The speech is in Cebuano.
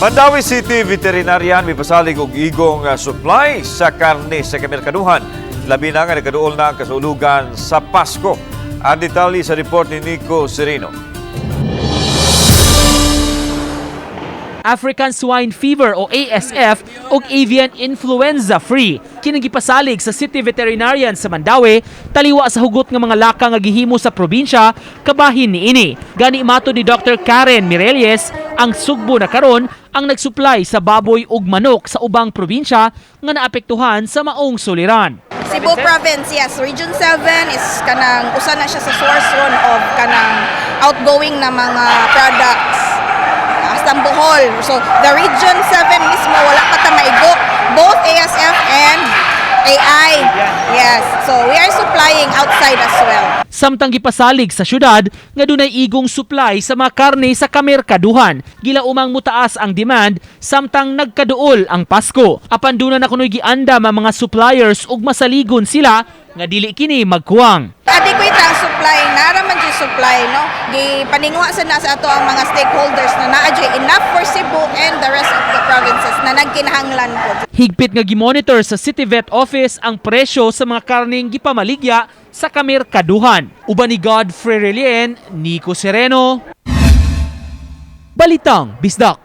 Mandaue City Veterinarian mipasalig og igong supply sa karne sa kamerkaduhan. Labi na nga nagkaduol na ang kasulugan sa Pasko. Ang detalye sa report ni Nico Sereno. African Swine Fever o ASF ug Avian Influenza Free. Kini gipasalig sa City Veterinarian sa Mandaue taliwa sa hugot nga mga laka nga gihimo sa probinsya kabahin niini. Gani matod ni Dr. Karen Mirelles, ang Sugbo na karon ang nagsupply sa baboy ug manok sa ubang probinsya nga naapektuhan sa maong suliran. Cebu Province, yes. Region 7 is kanang usa na siya sa source ron of kanang outgoing na mga products. Hasta Bohol. So the Region 7 mismo, wala pa ta maigo both ASF and AI. Yes. So we are supplying outside as well. Samtang gipasalig sa syudad nga dunay igong supply sa mga karne sa kamerkaduhan. Gilaumang mutaas ang demand samtang nagkaduol ang Pasko. Apan duna na kunoy giandam ang mga suppliers ug masaligon sila nga dili kini magkuwang. Adequate ang supply, nara man jud supply, no? Gipaninguha sa na sa ato ang mga stakeholders na naa jud enough for Cebu and the rest of the provinces na nagkinahanglan po. Higpit nga gimonitor sa City Vet Office ang presyo sa mga karning gipamaligya sa kamerkaduhan. Uban ni Godfrey Relien, Nico Sereno, Balitang Bisdak.